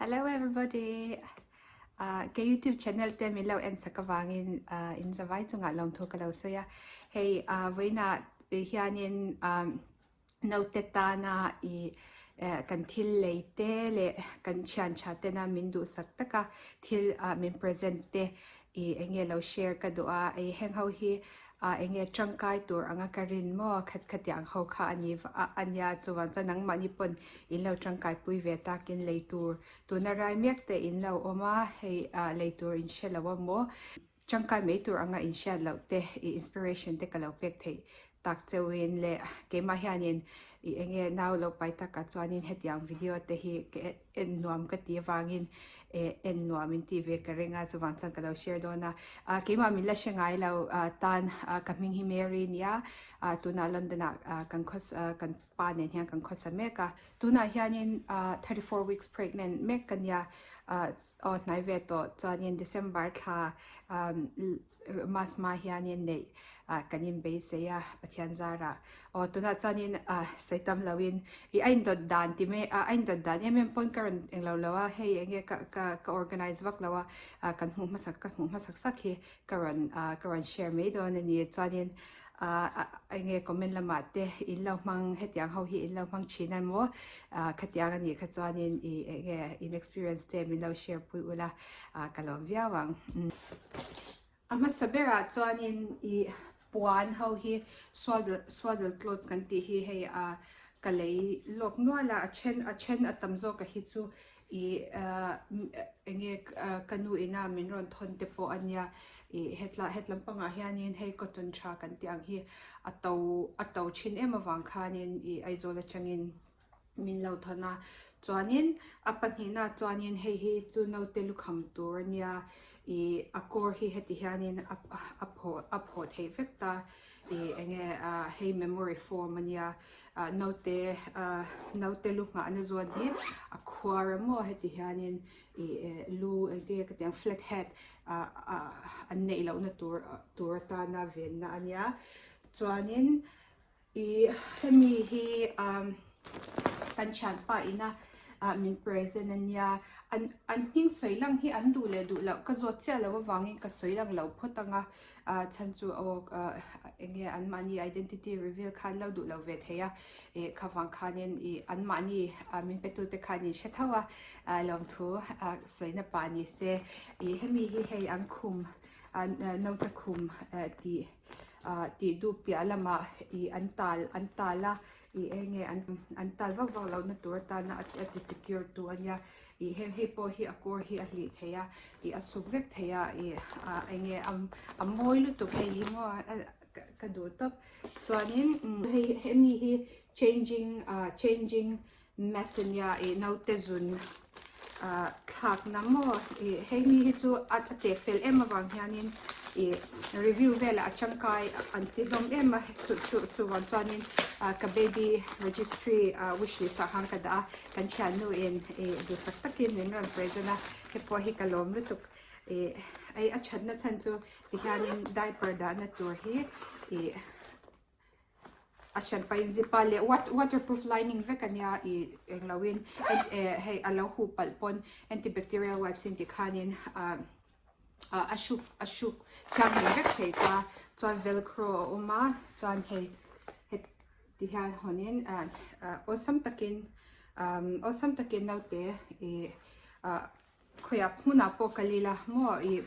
Hello everybody. Uh, ke YouTube channel te min lo en sak avangin uh, in zavai chungah lawmthu ka lo sawi a. Hei uh, vawiinah hianin um, Naute tana i kan thil lei te leh kan thian tha tena min duhsak taka thil min present te i enge lo share ka duh a, i heng ho hi enge tangkai tur anga ka rin maw khat khatiang ho kha a ni a nia chuvang chuan nangmahni pawn in lo tangkai pui ve takin lei tur tuna rai mek te in lo awm a hei lei tur in hre lo a maw. Tangkai mai tur anga inhriat loh te, i inspiration te ka lo pek theih tak cheuhin leh keimah hianin i enge nau lo pai takah chuanin hetiang video te hi ka en nuam ka ti avangin eh en nuam in tih ve ka ring a, chuvang chuan ka lo share dawn a. Ah keimah min la hre ngai lo tan ka hming hi Mary nia, ah tunah London ah kan khawsa kan pa nen hian kan khawsa mek a, tunah hianin 34 weeks pregnant mek ka nia, ah Aw hnai ve tawh chuanin December thla Mas hma hianin neih kan inbeisei a Pathian zarah. Aw tunah chuanin sawi tam loin i a indawt dan ti mai a indawt dan em em pawn ka rawn englo lo a hei enge ka ka ka organize vak lo a kan hmuh hmasak ka hmuh hmasak sak hi ka rawn ka rawn share mai dawn a ni chuanin ah enge comment lamah te in lo hmang hetiang ho hi in lo hmang thin a maw ah khatiang a nih kha chuanin ih enge in experience te min lo share pui ula ah ka lawm viau ang. A hmasa berah chuanin ih puan ho hi swaddle swaddle clothes kan tih hi hei ah ka lei lawk nual a a then a then a tam zawk a hi chu Ih enge ka nu ina min rawn thawn te pawh a nia ih hetla het lampangah hianin hei cotton tha kan tih ang hi a to a to thin em avang khanin ih Aizawl atangin min lo thawn a chuanin a pahnihna chuanin hei hi chu naute lukham tur a nia ih a kawr hi heti hianin a a phawh a phawh theih vek ta ih enge hei memory foam a nia. ah naute ah naute lu nghahna zawn hi a khuar a maw heti hianin ih eh lu engtin nge ka tih ang flat hat ah ah an neih lohna tur tur atana venna a nia chuanin ih hemi hi ah kan thianpa ina ah min present a nia an an hming sawi lang hi an duh leh duh loh ka zawt chiah loh avangin ka sawi lang lo phawt ang a. ah chhan chu aw ah eng nge an mahni identity reveal khan lo duh lo ve thei a ih kha vang khanin ih an mahni ah min pe tute khan in hre tho a ah lawmthu ah sawina pah ni se ih hemi hi hei an khum ah naute khum eh tih ah tih duh piah lamah ih an tal an tal a ih eng nge an an tal vak vak lohna tur atana a ti secure tu a nia ih heng hei pawh hi a kawr hi a hlih thei a ih a suk vek thei a ih ah eng nge a a mawi lutuk hei hi maw ka ka duh tawp chuanin hei hemi hi changing ah changing mat a nia ih naute zun ah thlakna maw ih hei mi hi chu a teh fel em avang hianin ih review velah a tangkai an ti hlawm em a chu chu chuvang chuanin ah ka baby registry ah wish list ah khan ka dah a kan thiannu in ih duhsak takin min rawn present a hei pawh hi ka lawm lutuk ih hei a thatna chhan chu tihianin diaper dahna tur hi ih. A hran pahin zip a leh waterproof lining vek a nia ih eng lo in eh hei a lo huh palh pawn antibacterial wipes in ti khanin ah a hruk a hruk thianghlim vek thei ta chuan velcro a awm a chuan hei heti hian hawnin ah awlsam takin ah awlsam takin naute ih ah. Khawiah hmunah pawh kal ila maw ih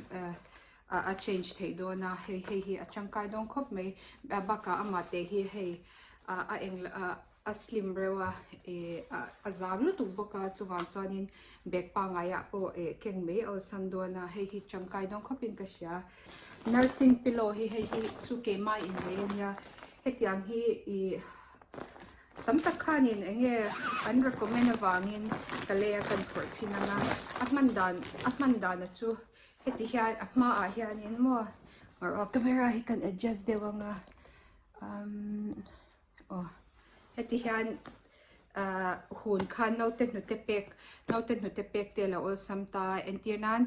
a change theih dawn a hei hei hi a tangkai dawn khawp mai bakah amah te hi hei a eng a slim reuh a ih a zang lutuk bawk a chuvang chuanin bag pangaiah pawh ih keng mai a awlsam dawn a hei hi tangkai dawn khawpin ka hria. Nursing pillow hi hei hi chu keimah inlei a nia hetiang hi ih. Tam tak khanin eng nge an recommend avangin ka lei a kan phawrh chhin ang a, a hman dan a hman dana chu heti hian a hmaah hianin maw aw camera hi kan adjust deuh ang a umm aw heti hian ah hun khan naute hnute pek naute hnute pek te a lo awlsam ta entir nan.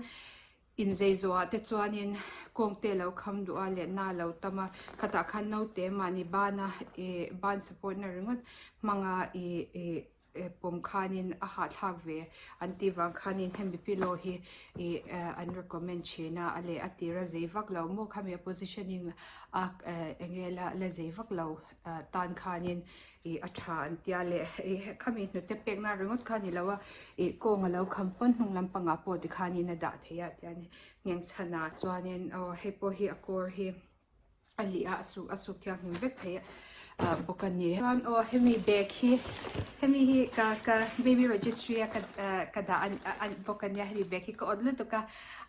Inzei zawhah te chuanin kawng te lo kham duh a leh na lo tam a, khatah khan naute mahni bana ih ban support na ringawt hmanga ih ih pawm khanin a hahthlak ve an tih vang khanin hemi pillow hi ih an recommend thin a a leh a tir a zei vak lo maw khami a positioning a eng nge la la zei vak lo tan khanin ih a tha an tia leh ih khami hnute pek na ringawt kha a ni lo a ih kawng a lo kham pawn hnung lampangah pawh tikhanin a dah theih a tian ngheng chhan ah chuanin aw hei pawh hi a kawr hi a lih a a suk a suk thianghlim vek thei ah bawk a ni. Chuan aw hemi bag hi hemi hi ka ka baby registry a ka ah ka dah a bawk a nia hemi bag hi ka awt lutuk a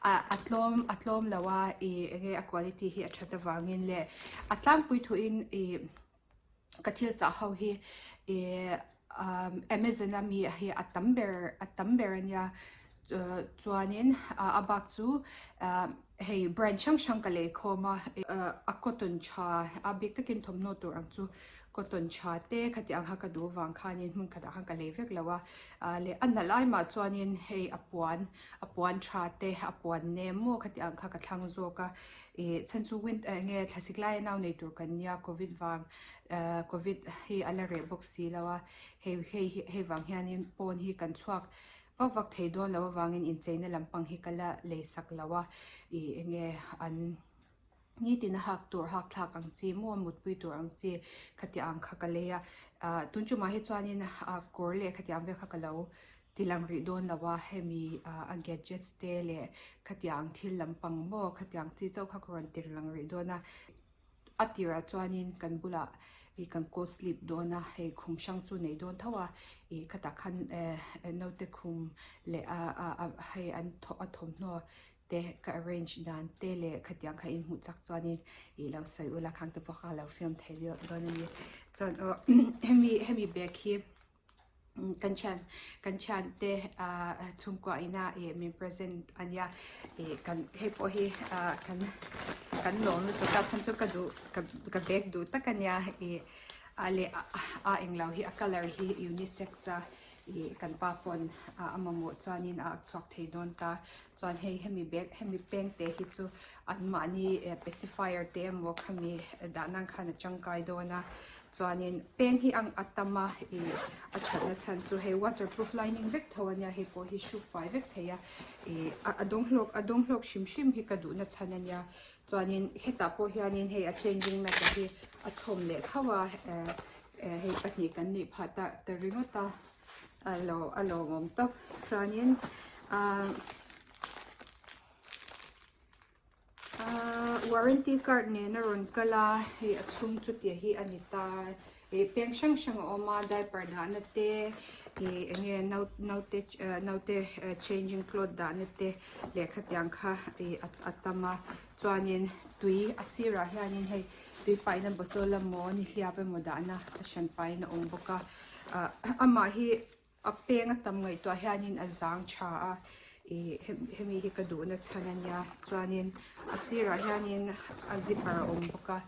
ah a tlawm a tlawm lo a ih enge a quality hi a that avangin leh a tlangpui thuin ih ka thil chah ho hi ih Amazon a mi hi a tam ber a tam ber a nia chuanin a bak chu hei brand hrang hrang ka lei khawm a a cotton tha a bik takin thawmhnaw tur ang chu cotton tha te khati ang kha ka duh vang khanin hmun khatah khan ka lei vek lo a leh a nalh ai mah chuanin hei a puan a puan tha te a puan nem maw khati ang kha ka thlang zawk a. Ih chhan chu win eng nge thlasik laia nau nei tur kan nia covid vang eh covid hi a la reh bawk si lo a hei hei hi hei vang hianin pawn hi kan chhuak vak vak thei dawn loh avangin incheina lampang hi ka la lei sak lo a ih eng nge an nitin a hak tur hak thlak ang chi maw mutpui tur ang chi khatiang ang kha ka lei a ah tun tumah hi chuanin ah kawr leh khatiang vel kha ka lo Ti lang rih dawn lo a, hemi a gadgets te leh khatiang thil lampang maw khatiang chi chauh kha ka rawn tir lang rih dawn a. A tirah chuanin kan bulah ih kan co sleep dawn a, hei khum hrang chu nei dawn tho a, ih khatah khan eh naute khum leh a a hei an a thawmhnaw te ka arrange dan te leh khatiang kha inhmuh chak chuanin ih lo sawi ula khang te pawh kha lo film thei dawn a ni. Chuan aw hemi hemi bag hi. Kan thian kan thiante ah chhungkua ina ih min present a nia ih kan hei pawh hi ah kan kan lawm lutuk a chhan chu ka duh ka ka bag duh tak a nia ih a leh a englo hi a colour hi unisex a ih kan pa pawn a mamawh chuanin a ak chhuak thei dawn ta chuan hei hemi bag hemi peng te hi chu anmahni pacifier te emaw khami dah nan khan a tangkai dawn a. Chuanin peng hi ang a tam a ih a thatna chhan chu hei waterproof lining vek tho ania hei pawh hi hru fai vek thei a ih a dawng hlawk a dawng hlawk hrim hrim hi ka duhna chhan ania chuanin hetah pawh hianin hei a changing mat a hi a chhawm leh tho a eh eh hei pahnih kan nih phah ta ta ringawt a a lo a lawmawm tawp chuanin ah. Ahh warranty card nen a rawn kal a hei a chhung chu tih hi a ni ta ih peng hrang hrang a awm a diaper dahna te ih eng nge nau naute naute changing cloth dahna te leh khatiang kha ih a tam a chuanin tui a sirah hianin hei tui paihna bottle emaw nihliap emaw dahna a hran pahin a awm bawk a ah amah hi. A peng a tam ngaihtuah hianin a zang tha a ih hemi hi ka duhna chhan a nia chuanin a sirah hianin a zipper a awm bawk a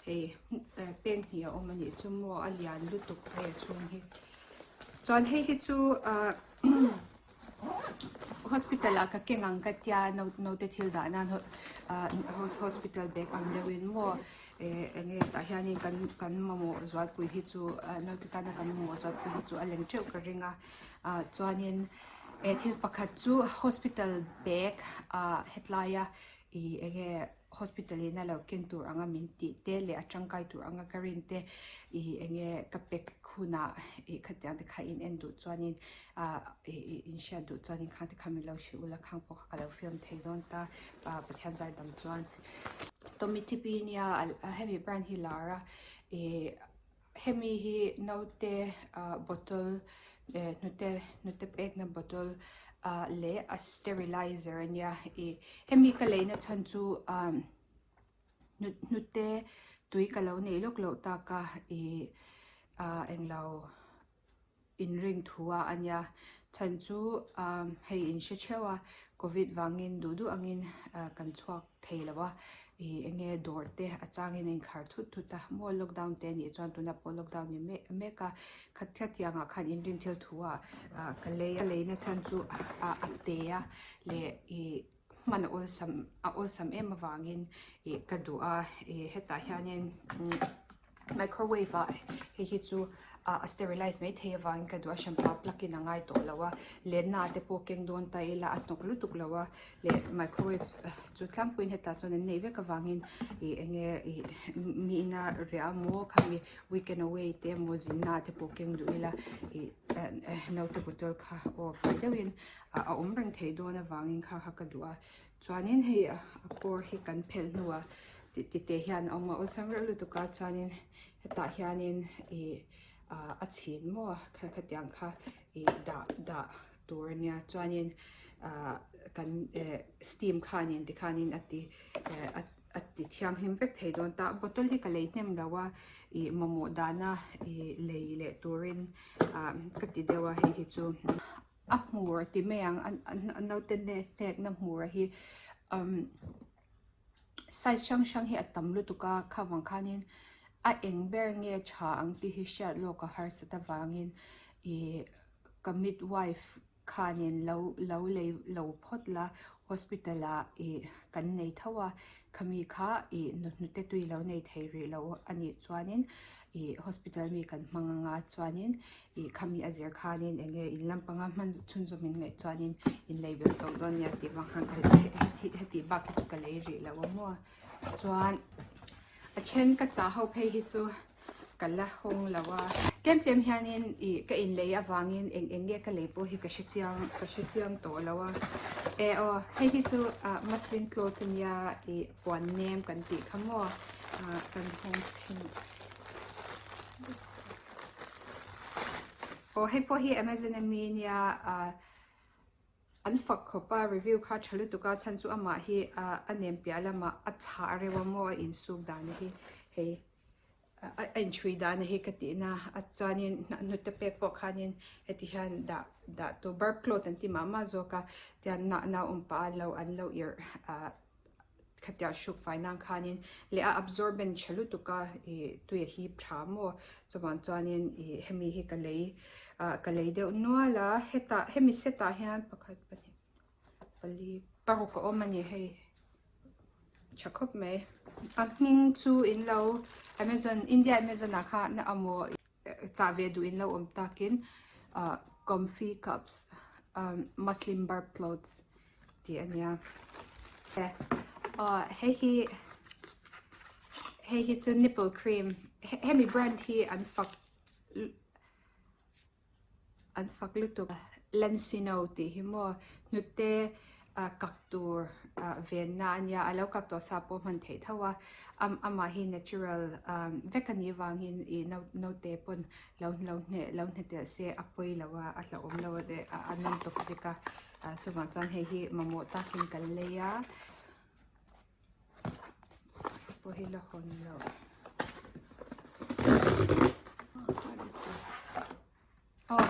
hei peng hnih a awm a nih chu maw a lian lutuk hei a chhung hi chuan hei hi chu ah hospital ah ka keng ang ka tia naute thil dah nan ah hospital bag ang deuhin maw. Eh eng nge tah hianin kan kan mamawh zualpui hi chu ah naute tana kan mamawh zualpui hi chu a leng teuh ka ring a ah chuanin eh thil pakhat chu hospital bag ah hetlaia ih eng nge hospital in a lo keng tur anga min tih te leh a tangkai tur anga ka rin te ih eng nge ka pack hunah ih khatiang te kha in en duh chuanin ah ih ih in hriat duh chuanin khang te kha min lo hrilh ula khang pawh kha ka lo film thei dawn ta ah Pathian zai dam chuan. Tommy Tipi nia hemi brand hi lar a ih hemi hi naute ah bottle eh hnute hnute pekna bottle ah leh a sterilizer ania ih hemi ka leina chhan chu ah hnute tui ka lo neih lawk loh tak a ih ah englo. inring thu a ania chhan chu hei in hre theuh a covid vangin duh duh angin kan chhuak thei lo a ih eng nge dawr te a changin a inkhar thut thut a maw lockdown te anih chuan tunah pawh lockdown ni mek mek a khat khatiangah khan inring thil thu ah ka lei a leina chhan chu a te a leh ih hman a awlsam a awlsam em avangin ih ka duh a ih hetah hianin. Microwave ah hei hi chu a sterilize mai thei avangin ka duh a hranpa plug in a ngai tawh lo a lenna ah te pawh keng dawn ta ila a hnawk lutuk lo a leh microwave chu tlangpuiin hetah chuan an neih vek avangin ih eng nge ih mi ina riah emaw khami weekend away te emaw zinna ah te pawh keng duh ila ih naute bottle kha aw fai deuhin a awm reng theih dawn avangin kha kha ka duh a. Chuanin hei a kawr hi kan phelh hnuah ti te hian a awm a awlsam reuh lutuk a chuanin hetah hianin ih ah a chhin maw kha khatiang kha ih dah dah tur a nia chuanin ah kan eh steam khanin tikhanin a ti eh a ti thianghlim vek thei dawn ta bottle hi ka lei hnem lo a ih mamawh dana ih lei leh turin ah ka ti deuh a hei hi chu. A hmur ti mai ang a naute hnekna hmur hi umm size hrang hrang hi a tam lutuk a kha vang khanin a eng ber nge tha ang tih hi hriat lawk a harsat avangin ih ka midwife khanin lo lo lei lo phawt la hospital ah ih kan nei tho a khami kha ih hnute tui lo nei thei rih lo a nih chuanin ih hospital mi kan hmang anga chuanin ih khami a zir khanin eng nge in lampanga hman chhunzawm in ngaih chuanin in lei belh zawk dawn nia tih vang khan ka heti bak hi chu ka lei rih lo a maw chuan a then ka chah ho phei hi chu ka la hawng lo a tlem tlem hianin ih ka in lei avangin eng eng nge ka lei pawh hi ka hre chiang ka hre chiang tawh lo a e aw hei hi chu ah muslin cloth ania ih puan nem kan tih kha maw ah kan hawng chhin. Aw hei pawh hi Amazon a mi nia ah an fak khawp a review kha tha lutuk a chhan chu amah hi ah a nem piah lamah a chhah reuh a maw a insuk dan hi hei a inchhui dan hi ka tih na a chuanin hnute pek pawh khanin heti hian dah dah tur burp cloth an ti mah mah zawk a tiang nau awm pah a lo an lo irh ah. Khatia hruk fai nan khanin leh a absorbent tha lutuk a ih tui a hip tha maw chuvang chuanin ih hemi hi ka lei ah ka lei deuh nual a hetah hemi set ah hian pakhat pahnih pali paruk a awm a ni hei tha khawp mai a hming chu in lo amazon india amazon ah khan a maw chah ve duh in lo awm takin ah comfy cups ah muslin burp clothes tih a nia aw hei hi hei hi chu nipple cream hemi brand hi an fak an fak lutuk Lansinoh tih hi maw hnute ah kak tur ah venna a nia a lo kak tawh sa pawh hman theih tho a amah hi natural ah vek a nih avangin ih naute pawn lo lo hne lo hne telh se a pawi lo a a hlauhawm lo a a nawm tawk zek a. Ah chuvang chuan hei hi mamawh takin kan lei a pawh hi la hawn lo aw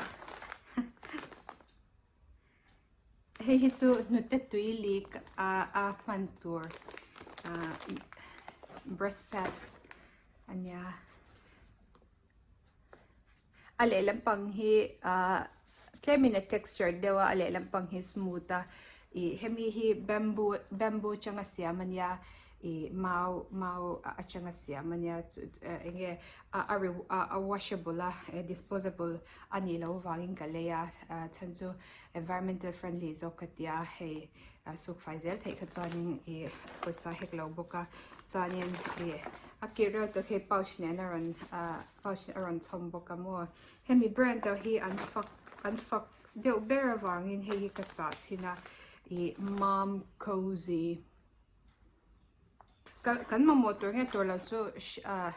hei hi chu hnute tui lik a a hman tur ah breast pad a nia. A lehlam pang hi ahh tlemin a texture deuh a a lehlam pang hi smooth a ih hemi hi bamboo bamboo atanga siam a nia ih mau mau atanga siam a nia chu eng nge a a re a washable a disposable a nih loh avangin ka lei a chhan chu environmental friendly zawk ka tia hei a suk fai zel theih kha chuanin ih pawisa hek lo bawk a chuanin ih a kir reuh tawh khi pouch nen a rawn ah pouch a rawn chhawm bawk a maw hemi brand te hi an fak an fak deuh ber avangin hei hi ka chah chhin a ih mom cozy ka kan mamawh tur nge tur lo chu ah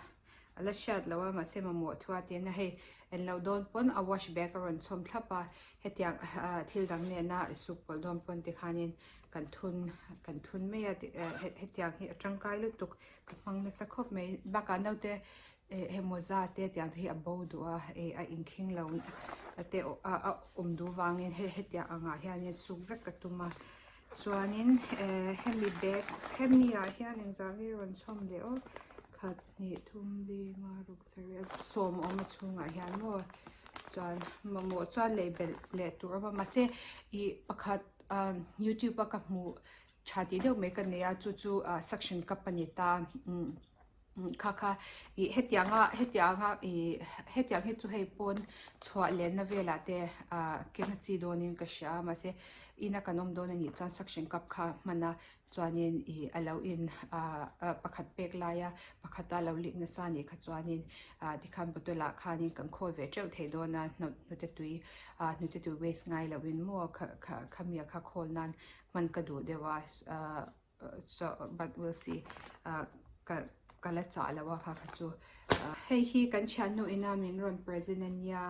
a la hriat loh a mahse mamawh thu a tiin a hei en loh dawn pawn a wash bag a rawn chhawm thlap a hetiang ah thil dang nena suk pawlh dawn pawn tikhanin kan thun kan thun mai a hetiang hi a tangkai lutuk ka hmang nasa khawp mai bakah naute eh hei mawza te tiang te hi a bo duh a eh a inkhing lo te a a awm duh vangin hei hetiang angah hianin suk vek ka tum a chuanin eh hemi bag hemi ah hian engzah nge rawn chhawm leh aw khat hnih thum li nga ruk sarih sawm a awm a chhungah hian maw chuan mamawh chuan lei belh leh tur a awm a mahse ih pakhat ah youtube a ka hmuh tha tih deuh mai ka nei a chu chu ah suction cup a ni ta umm. Kha kha ih hetianga hetianga ih hetiang hi chu hei pawn chhuah lenna velah te ah keng a chi dawnin ka hria a mahse ina kan awm dawn anih chuan suction cup kha hman a chuanin ih a lo in ah pakhat pek laia pakhata lo lik nasa anih kha chuanin ah tikhan bottle ah khanin kan khawl ve teuh thei dawn a hnute tui ah hnute tui waste ngai lohin maw kha kha khami kha khawl nan hman ka duh deuh a ah. So but we'll see ah ka ka la chah lo a kha kha chu hei hi kan thiannu ina min rawn present ania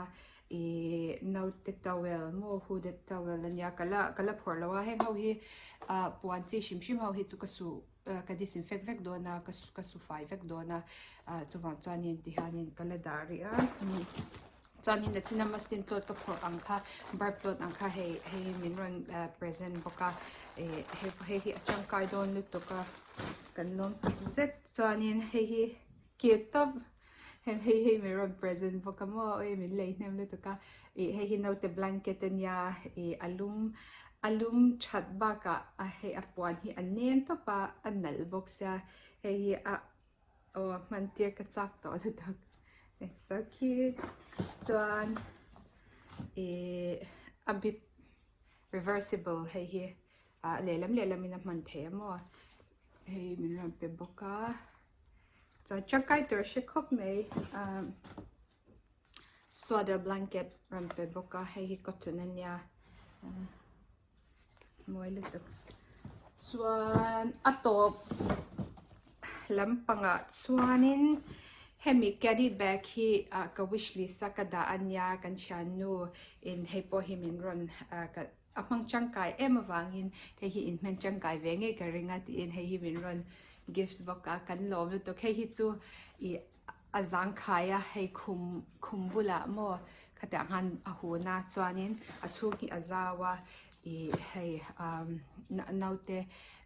ih naute towel maw hooded towel ania ka la ka la phawrh lo a heng ho hi ah puan chi hrim hrim ho hi chu ka su ka disinfect vek dawn a ka ka su fai vek dawn a ah chuvang chuanin tihianin ka la dah rih a. Chuanin nachina muslin cloth ka phawrh ang kha burp cloth ang kha hei hei min rawn present bawk a ih hei hei hi a tangkai dawn lutuk a kan lawm tak zet chuanin hei hi cute tawp hei hei hei min rawn present bawk a maw ui min lei hnem lutuk a ih hei hi naute blanket ania ih a lum a lum that bakah a hei a puan hi a nem tawp a a nalh bawk sia hei hi a. Aw hman tir ka chak tawh lutuk it's so cute chuan ih a bip reversible hei hi ah lehlam lehlam in a hman theih a maw hei min rawn pe bawk a chuan tangkai tur a hre khawp mai ah swaddle blanket rawn pe bawk a hei hi cotton a nia Mawi lutuk. Chuan a tawp lampangah chuanin hemi caddy bag hi ah ka wish list a ka dah a nia kan thiannu in hei pawh hi min rawn ah ka a hmang tangkai em avangin hei hi in hmang tangkai ve ngei ka ring a tiin hei hi min rawn gift bawk a kan lawm lutuk hei hi chu ih a zangkhai a hei khum khum bulah maw khatiang khan a hun a chuanin a chhung hi a zau a ih hei umm naute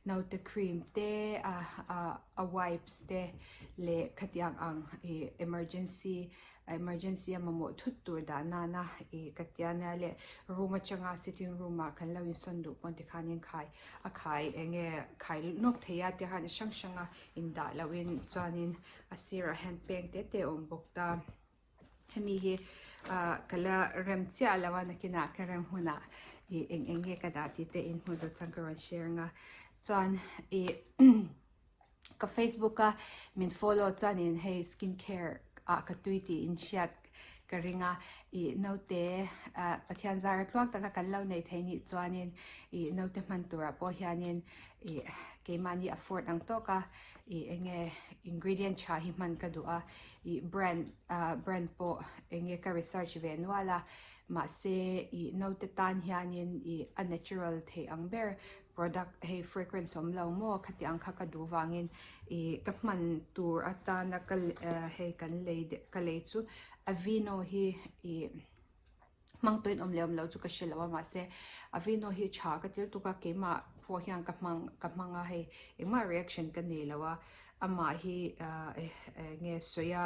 naute cream te ah ah a wipes te leh khatiang ang ih emergency emergency a mamawh thut tur dah nana ih ka tia nia leh room atanga sitting room ah kan lo insawn duh pawn tikhanin khai a khai eng nge khai nawk thei a tikhan a hrang hrang a indah lohin chuanin a sirah hian peng te te a awm bawk ta hemi hi ah ka la rem chiah lo a nakinah ka rem hunah ih eng eng nge ka dah tih te in hmuh duh chuan ka rawn share ang a chuan ih ka facebook a min follow chuanin hei skin care ah ka tui tih in hriat ka ring a ih naute ah Pathian zara tluang taka kan lo nei thei nih chuanin ih naute hman turah pawh hianin ih keimahni afford ang tawk a ih enge ingredient tha hi hman ka duh a ih brand ah brand pawh enge ka research ve nual a mahse ih naute tan hianin ih a natural theih ang ber product hei fragrance awm lo maw khati ang kha ka duh vangin ih ka hman tur atana ka hei kan lei ka lei chu Aveeno hi ih. Hmang tawhin awm leh awm loh chu ka hre lo a mahse Aveeno hi tha ka ti lutuk a keimah pawh hian ka hmang ka hmang a hei engmah reaction ka nei lo a amah hi ah eng nge sawi a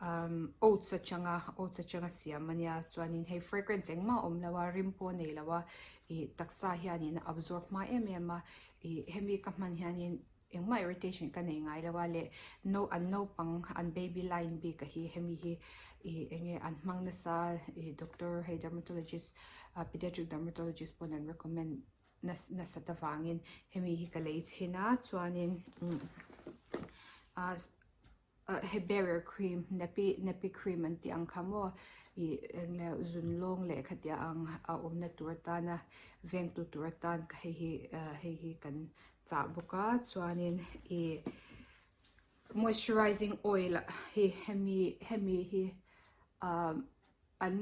umm oats atanga oats atanga siam a nia chuanin hei fragrance engmah a awm lo a rim pawh a nei lo a ih taksa hianin a absorb hma em em a ih hemi ka hman hianin. Engmah irritation ka nei ngai lo a leh no an naupang an baby line bik a hi hemi hi ih enge an hmang nasa ih doctor hei dermatologist ah pediatric dermatologist pawn an recommend nasat avangin hemi hi ka lei chhin a chuanin umm ah He barrier cream nappy nappy cream an tih ang kha maw ih eng leh zun lawng leh khatia ang a awmna tur atana vengtu tur atan hei hi ah hei hi kan chah bawk a chuanin ih moisturizing oil hi hemi hemi hi ah an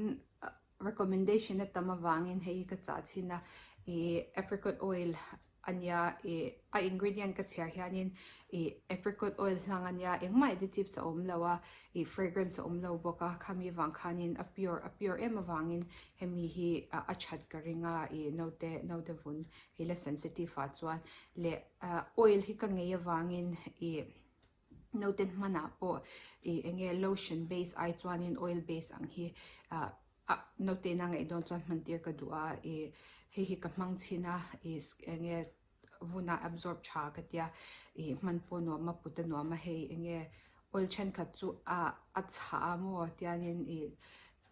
recommendation a tam avangin hei hi ka chah chhin a ih apricot oil a nia ih a ingredient ka chhiar hianin ih apricot oil hlang a nia engmah additives a awm lo a ih fragrance a awm lo bawk a khami vang khanin a pure a pure em avangin hemi hi a that ka ring a ih naute naute vun hei la sensitive ah chuan leh ah oil hi ka ngei avangin ih. Naute hmanah pawh ih eng nge lotion base ai chuanin oil base ang hi ah ah naute ina ngaih dawn chuan hman tir ka duh a ih hei hi ka hmang chhin a ih eng nge vunah absorb tha ka tia ih hman pawh nuam a put a nuam a hei eng nge. Oil thenkhat chu a a chhah a maw tiangin ih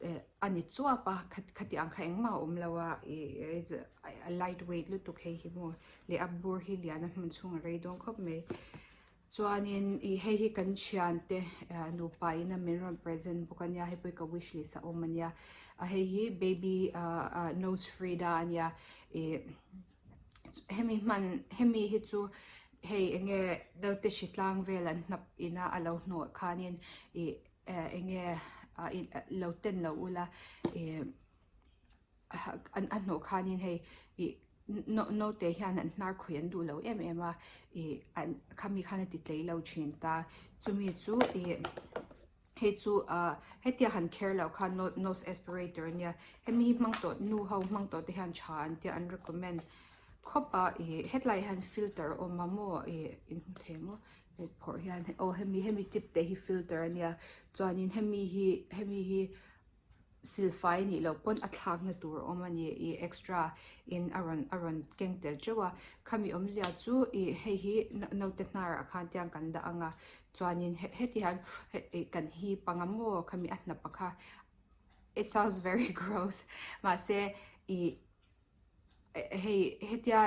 eh a ni chuap a khati ang kha engmah a awm lo a ih a light weight lutuk hei hi maw leh a bur hi lian a hmun chhung a rei dawn khawp mai chuanin ih hei hi kan thiante nupa in a min rawn present bawk a nia hei pawh hi ka wish list a awm a nia a hei hi baby ah nose frida a nia ih. Hemi hman hemi hi chu hei eng nge naute hritlang vel an hnap ina a lo hnawh khanin ih eh eng nge ah ih lo ten lo ula ih an a hnawh khanin hei ih naute hian an hnar khawih an duh lo em em a ih an khami khan a ti tlei lo thin ta chumi chu ih. Hei chu ah hetia han kher loh khan nose aspirator a nia hemi hi hmang tawh nu ho hmang tawh te hian tha an tia an recommend khawp a ih hetlai hian filter a awm a maw ih in hmu thei maw hei phawrh hian aw hemi hemi tip te hi filter a nia chuanin hemi hi hemi hi. Silfai nih loh pawn a thlakna tur a awm a ni ih extra in a rawn a rawn keng tel teuh a khami awmzia chu ih hei hi naute hnar ah khan tiang kan dah ang a chuanin heti hian ih kan hip ang a maw khami a hnap a kha it sounds very gross mahse ih. Hei hetia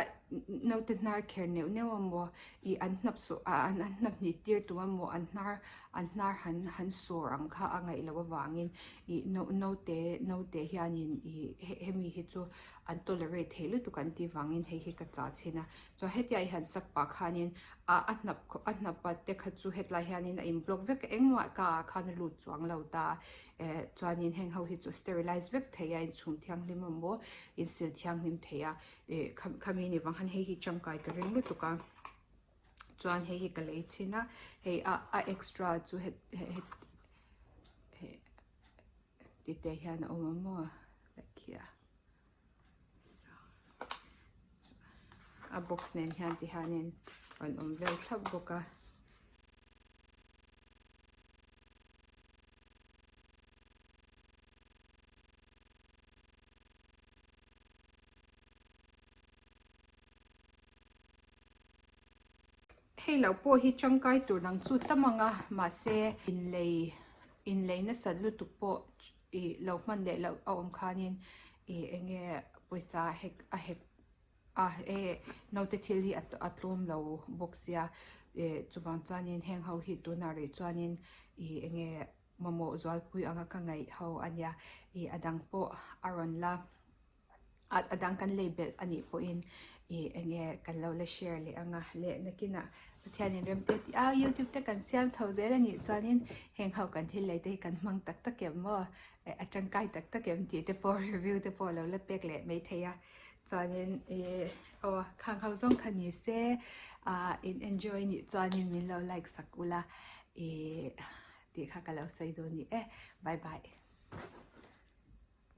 naute hnar kher neuh neuh a maw ih an hnap saw ah an hnap hnih tir tum a maw an hnar an hnar han han sawr ang kha a ngaih loh avangin ih naute naute hianin ih hemi hi chu an tolerate thei lutuk an tih vangin hei hi ka chah chhin a chuan hetia i han sak pah khanin a a hnap a hnap a te kha chu hetlai hianin a in block vek a engmah ka ah khan a lut chuang lo ta a. Eh chuanin heng ho hi chu sterilize vek thei a inchhung thianghlim a maw insil thianghlim thei a eh khami ni vang khan hei hi tangkai ka ring lutuk a chuan hei hi ka lei chhin a hei a a extra chu het het heh ti te hian a awm a maw like here a box nen hian ti hianin rawn awm vel thlap bawk a. Hei loh pawh hi tangkai tur dang chu tam ang a mahse inlei inlei nasat lutuk pawh ih lo hman leh loh a awm khanin ih eng nge pawisa hek a hek A e naute thil hi a tlawm lo bawk sia eh chuvang chuanin heng ho hi tunah rih chuanin ih enge mamawh zualpui anga ka ngaih ho a nia ih a dang pawh a rawn la a dang kan lei belh a nih pawhin ih enge kan lo la share leh anga leh nakinah Pathianin rem te tih a youtube te kan siam chho zel a nih chuanin heng ho kan thil lei te hi kan hmang tak tak em maw a tangkai tak tak em tih te pawh review te pawh lo la pek leh maithei a. Chuanin ih aw khang ho zawng kha ni se ah in enjoy nih chuanin min lo like sak ula ih tih kha ka lo sawi dawn ni e bye bye.